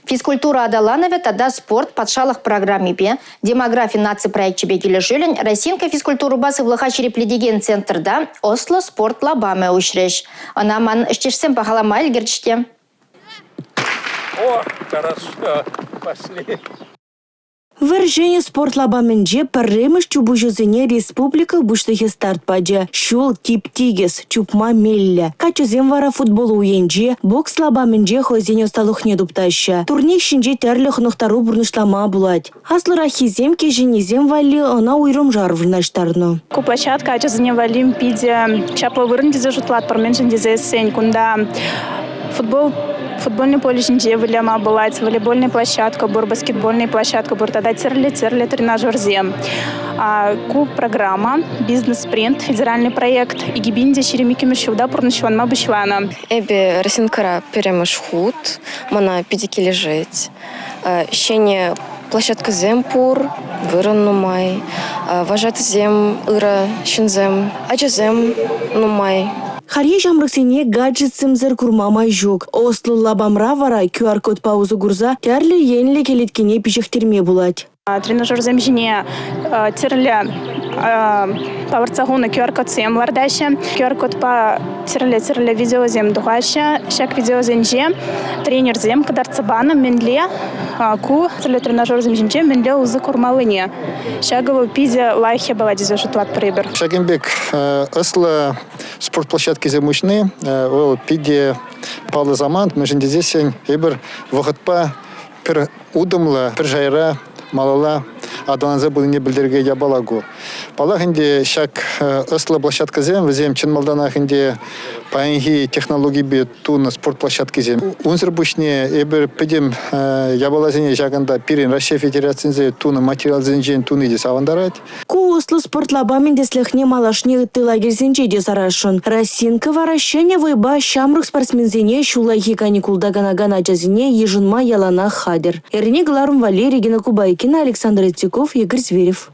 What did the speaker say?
Физкультура аталанӑвӗ тата спорт патшалӑх программипе, демографи наци проекчӗпе килӗшӳллӗн Росинка физкультурӑпа сывлӑха ҫирӗплетекен центрта ӑслӑ спорт лапамӗ уҫрӗҫ. Ӑна ман ӗҫтешсем пахалама ӗлкӗрчӗҫ те. О, хорошо, пошли. Вӗр-ҫӗнӗ спорт лапамӗнче пӗрремӗш чупуҫӑсене республика Пуҫлӑхӗ старт пачӗ. Ҫул тип-тикӗс, чупма меллӗ. Каччӑсем вара футбол уйӗнче, бокс лапамӗнче хӑйсен ӑсталӑхне туптаҫҫӗ. Турник ҫинче тӗрлӗ хӑнӑхтару пурнӑҫлама пулать. Аслӑраххисем кӗҫӗннисем валли ӑна уйрӑмшар вырнаҫтарнӑ. Ку площадка ачасене валли питӗ чаплӑ вырӑн тесе шутлатпӑр, мӗншӗн тесессӗн кунта футбол футбольный поле ҫинче выляма пулать, волейбольный площадка пур, баскетбольный площадка пур тата тӗрлӗ-тӗрлӗ тренажерсем. Ку программа «Бизнес-спринт» федеральный проект 2022 ҫулта пурнӑҫланма пуҫланӑ. Эпӗ Росинкӑра пӗрремӗш хут. Мана питӗ килӗшет. Ҫӗнӗ площадкӑсем пур, вырӑн нумай, вожатӑсем ырӑ ҫынсем, ачасем нумай. Хальхи ҫамрӑксене гаджетсемсӗр курма май ҫук. Ӑслӑ лапамра вара QR-кодпа усӑ курса тӗрлӗ енлӗ кӗлеткене пиҫӗхтерме пулать. Тренажерсем ҫине тӗрлӗ палӑртса хунӑ QR-кодсем лартаҫҫӗ. QR-кодпа тӗрлӗ-тӗрлӗ видеосем тухаҫҫӗ. Ҫак видеосенче тренерсем кӑтартса панӑ мӗнле ку тӗрлӗ тренажерсем ҫинче мӗнле усӑ курмаллине. Ҫакӑ вӑл питӗ лайӑх япала тесе шутлатпӑр эпир. Ҫакӑн пек ӑслӑ спорт площадкисем уҫни вӑл питӗ паллӑ самант, мӗншӗн тесессӗн эпир вӑхӑтпа пӗр утӑмлӑ, пӗр шайра малалла аталанса пынине пӗлтерекен япала ку. Паллах ӗнтӗ, ҫак ӑслӑ площадкӑсем вӗсем чӑн малтанах ӗнтӗ паянхи технологипе тунӑ спорт площадкисем. Унсӑр пуҫне эпир пӗтӗм япаласене ҫакӑнта пирӗн Раҫҫей Федерацийӗнче тунӑ материалсенчен туни те савӑнтарать. Ку ӑслӑ спорт лапамӗн тӗслӗхне малашне ытти лагерьсенче те сарасшӑн. Росинка вара ҫӗнӗ вӑйпа ҫамрӑк спортсменсене ҫуллахи каникулта канакан ачасене йышӑнма яланах хатӗр. Эрне кӑларӑм валли Регина Кубайкина, Александр Итиков, Игорь Зверев.